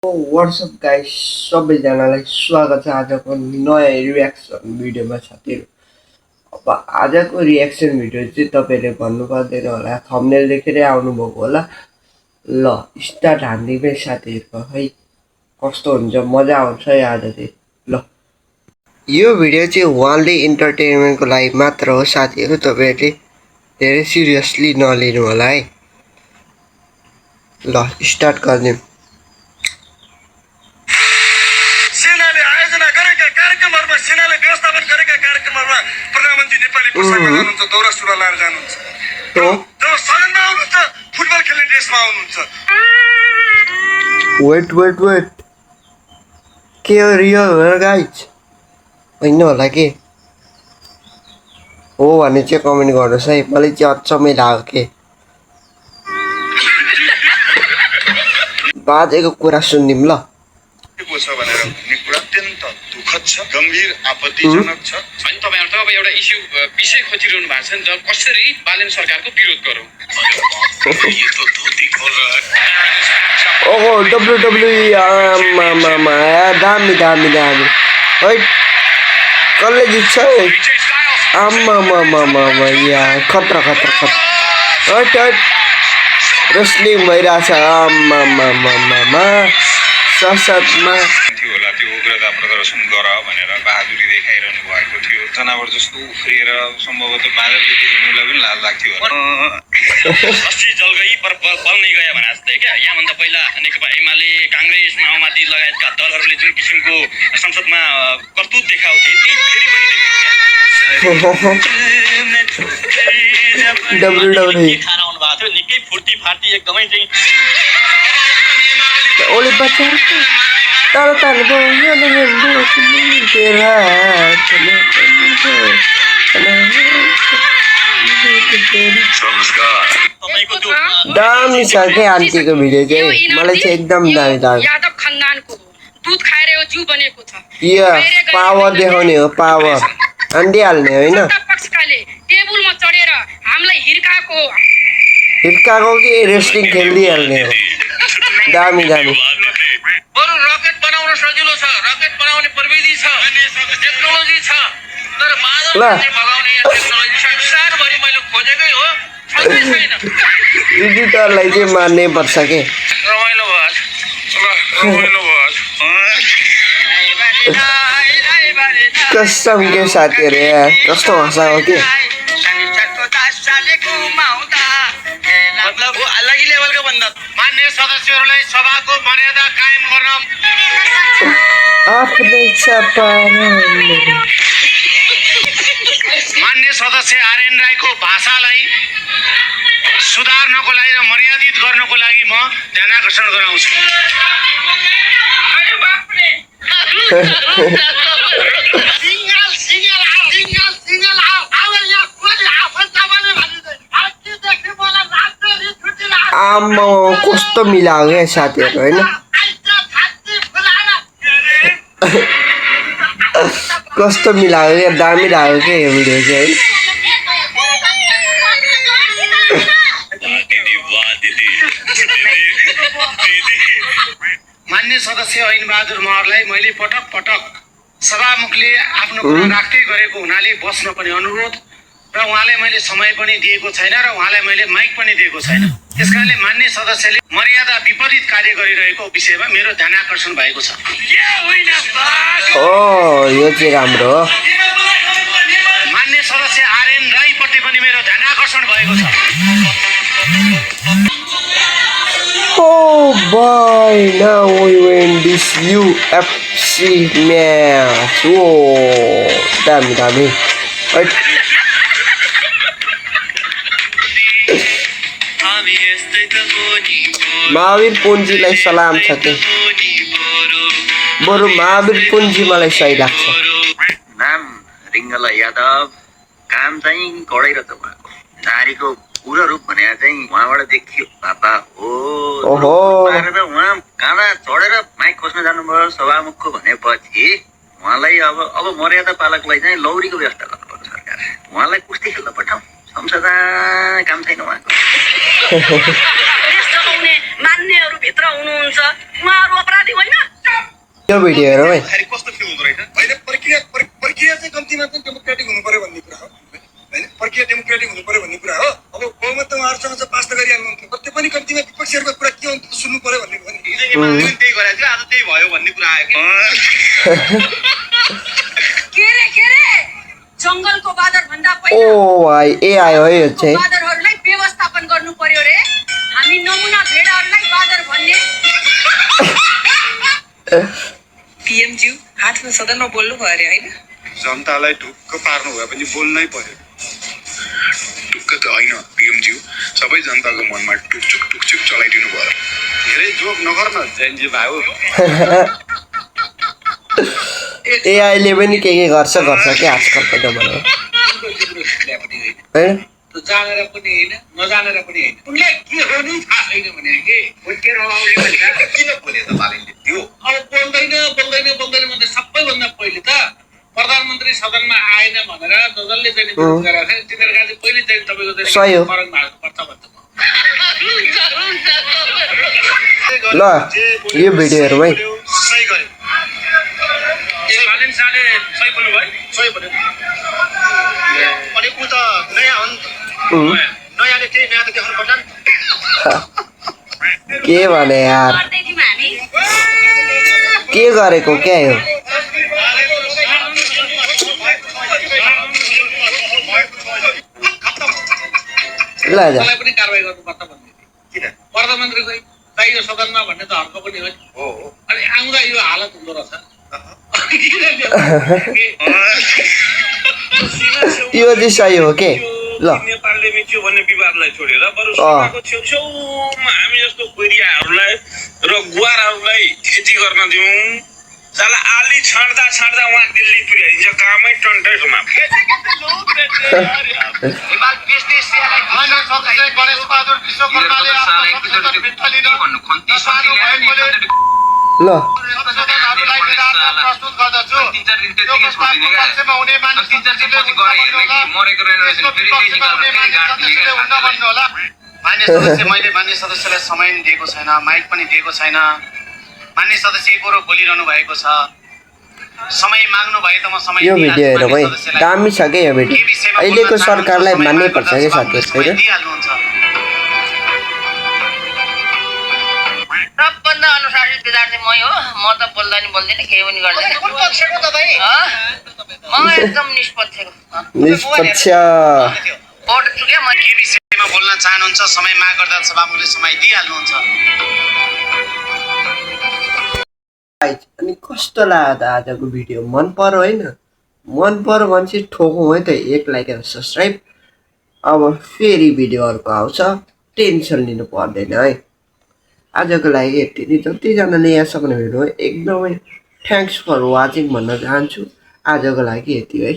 WhatsApp guys सबैजनालाई स्वागत छ आजको नयाँ रियाक्सन भिडियोमा साथीहरु। अब आजको रियाक्सन भिडियो चाहिँ तपाईहरुले भन्नु पर्दैन होला, थम्बनेल देखेरै आउनु भएको होला। ल स्टार्ट हान्दिमै साथीहरु है, कस्तो हुन्छ मजा आउँछ आज चाहिँ। ल यो भिडियो चाहिँ वानली इन्टरटेनमेन्टको लागि मात्र हो साथीहरु, तपाईहरुले धेरै सिरियसली नलिनु होला है। ल स्टार्ट गर्दियौं। सेनाले व्यवस्थापन गरेका कार्यक्रमहरुमा प्रधानमन्त्री नेपाली पोसाक लगाउनुहुन्छ, दौरा सुरुवाल लगाएर जानुहुन्छ। जब सदनमा आउनुहुन्छ फुटबल खेल्ने ड्रेसमा आउनुहुन्छ। वेट के हो रियल हो गाइज? हैन होला के हो भने चाहिँ कमेन्ट गर्नुस् है, मलाई चाहिँ अचम्मै लाग्यो के। बाजेको कुरा सुन्दिम ल। के छ भनेर भन्ने कुरा अत्यन्त दुःखद छ, गम्भीर आपत्तिजनक छ। अनि तपाईहरु त अब एउटा विषय खोजिरहनु भएको छ नि त, कसरी बालन सरकारको विरोध गरौँ। यो त धोती खोल ओहो WWE आमा दामी है कसले जित्छ आमा या खतरा हट रेस्लिङ भइरहेछ आमा सशक्तमा थियो होला। त्यो उग्रता प्रदर्शन गर भनेर बहादुरी देखाइरहनु भएको थियो। जनावर जस्तो उफ्रिएर सम्भवतः बाँदरले देख्नुलाई पनि लाज लाग्थ्यो। अस्सी जल गई पर बल नै गयो भने जस्तै क्या। यहाँभन्दा पहिला नेकपा एमाले, कांग्रेस, माओवादी लगायतका दलहरूले जुन किसिमको संसदमा करतुत देखाउँथे त्यही फेरि पनि WWE खाना आउनु भएको थियो। निकै फुर्ती फार्ती एकदमै चाहिँ ओले बच्चा तर दामी छ के आन्टीको भिडियो चाहिँ मलाई चाहिँ एकदम दामी लाग्यो। यादव खानदानको दूध खाएर यो जिउ बनेको छ। यो पावर देखाउने हो, पावर अन्डी हाल्ने होइन। पक्षकाले टेबलमा चढेर हामीलाई हिर्काको कि रेस्लिङ खेल्दिहाल्ने हो। दामी बरु रकेट बनाउन सजिलो छ, रकेट बनाउने प्रविधि छ, टेक्नोलोजी छ, तर बादल भगाउने टेक्नोलोजी संसारभरि मैले खोजेकै हो, छैन। एडिटरलाई चाहिँ मान्नै पर्छ के। रमाइलो भयो कसम के साथीहरु यार कस्तो हँसा हो के। मतलब अलग लेभल का बन्दा। मान्य सदस्यहरूलाई सभाको मर्यादा कायम गर्न आफ्नै मान्य सदस्य आरएन राईको भाषालाई सुधार्नको लागि र मर्यादित गर्नको लागि म ध्यानाकर्षण गराउँछु। आम्मा कस्तो मिलायो क्या साथीहरु हैन। कस्तो मिलायो क्या, दामी लाग्यो क्या यो भिडियो चाहिँ है। मान्य सदस्य ऐन बहादुर महरलाई मैले पटक सभामुखले आफ्नो कुरा राख्दै गरेको हुनाले बस्न पनि अनुरोध र उहाँलाई मैले समय पनि दिएको छैन र उहाँलाई मैले माइक पनि दिएको छैन। त्यसकारणले मान्य सदस्यले मर्यादा विपरीत कार्य गरिरहेको विषयमा मेरो ध्यानाकर्षण भएको छ। ओ यो चाहिँ राम्रो हो। मान्य सदस्य आरएन राईप्रति पनि मेरो ध्यानाकर्षण भएको छ। Oh boy, now we win this UFC match. Whoa, दामी महावीर पुन्जीलाई सलाम छ के। बरु महावीर पुन्जी मलाई सही लाग्छ। नाम रिङ्गला यादव, काम चाहिँ कडै रहेछ उहाँको। नारीको पूर्ण रूप भनेर चाहिँ उहाँबाट देखियो। बाबा हो ओहो मारेर उहाँ काँडा चढेर माइक खोज्न जानुभयो सभामुखको भनेपछि उहाँलाई अब मर्यादा पालकलाई चाहिँ लौरीको व्यवस्था गर्नुपर्छ सरकार। उहाँलाई कुस्ती खेल्न पठाउँ, संसदमा काम छैन उहाँको। पाउने मान्नेहरू भित्र हुनुहुन्छ उहाँहरू अपराधी होइन यो भिडियो हेरौँ है खाली कस्तो फिल हुँदो रहेछ होइन प्रक्रिया चाहिँ कम्तीमा चाहिँ डेमोक्रेटिक हुनु पर्यो भन्ने कुरा हो होइन प्रक्रिया डेमोक्रेटिक हुनु पर्यो भन्ने कुरा हो अब बहुमत त उहाँहरूसँग चाहिँ पास त गरिहाल्नुहुन्थ्यो त्यो पनि कम्तीमा विपक्षीहरूको कुरा के हो सुन्नु पर्यो भन्ने हो नि हिजो एमाले पनि त्यही गरेको थियो आज त्यही भयो भन्ने कुरा आयो कि के रे जंगलको बादर भन्दा ओ पहिला भाइ ए आयो है यो चाहिँ बादरहरूलाई व्यवस्थापन गर्नु पर्यो रे हामी नमुना भेडाहरूलाई बादर भन्ने पीएमज्यू हातमा सदनमा बोल्नु भयो अरे होइन जनतालाई ढुक्क पार्नु भए पनि बोल्नै पर्यो ढुक्क त होइन पिएमज्यू सबै जनताको मनमा टुकचुक चलाइदिनु भयो धेरै जोक नगर्न जैनजी भाइ एआईले पनि के गर्छ के आजकलको जमानामा होइन जानेर पनि होइन नजानेर पनि होइन उनले के हो नि थाहा छैन भने कि भोटेर अगाडि किन बोले त बालिनले त्यो अब बोल्दैन भने सबैभन्दा पहिले त प्रधानमन्त्री सदनमा आएन भनेर जसले चाहिँ विरोध गरेका थिए तिनीहरूका चाहिँ पहिले चाहिँ तपाईँको सही हो। फरक पर्छ भन्छ ल यो भिडियो हेरौँ है सही गर्यो बालिन शाहले सही बोल्नुभयो सही बोल्यो अनि ऊ त नयाँ हो नि त नयाँले केही नयाँ त देखाउनु पर्छ नि के भने यार गर्दैथ्यौँ हामी के गरेको क्या यो ल जा त्यसलाई पनि कारवाही गर्नुपर्छ भन्ने किन प्रधानमन्त्री खोइ चाहियो सदनमा भन्ने त हर्क पनि हो अनि आउँदा यो हालत हुँदो रहेछ यो चाहिँ सही हो के ल नेपालले मिच्यो भन्ने विवादलाई छोडेर बरु सीमाको छेउछेउमा हामी जस्तो कोरियाहरूलाई र गुवारहरूलाई खेती गर्न दिउँ साला आली छाड्दा उहाँ दिल्ली पुर्याइन्छ कामै टन्टै समाप्त नेपाल बिजनेसलाई गणेश बहादुर विश्वकर्माले ल प्रस्तुत गर्दछु मान्य सदस्य मैले मान्य सदस्यलाई समय दिएको छैन माइक पनि दिएको छैन मान्य सदस्य एक कुरो बोलिरहनु भएको छ समय माग्नु भए त म समय यो भिडियो हेरौँ है दामी छ क्या यो भिडियो अहिलेको सरकारलाई मान्नै पर्छ क्या साथीहरू दिइहाल्नुहुन्छ सबभन्दा अनुशासित विद्यार्थी मै हो म त बोल्दा नि बोल्दिनँ केही पनि गर्दैन म एकदम निष्पक्षको निष्पक्ष भोट छु क्या म के विषयमा बोल्न चाहनुहुन्छ समय माग गर्दा सभामुखले समय दिइहाल्नुहुन्छ अनि कस्तो लाग्यो त आजको भिडियो मन पर्यो होइन मन पर्यो भने चाहिँ ठोकौँ है त एक लाइक र सब्सक्राइब अब फेरि भिडियो अर्को आउँछ टेन्सन लिनु पर्दैन है आजको लागि यति नै जतिजनाले यहाँसम्म हेर्नु एकदमै थ्याङ्क्स फर वाचिङ भन्न चाहन्छु आजको लागि यति है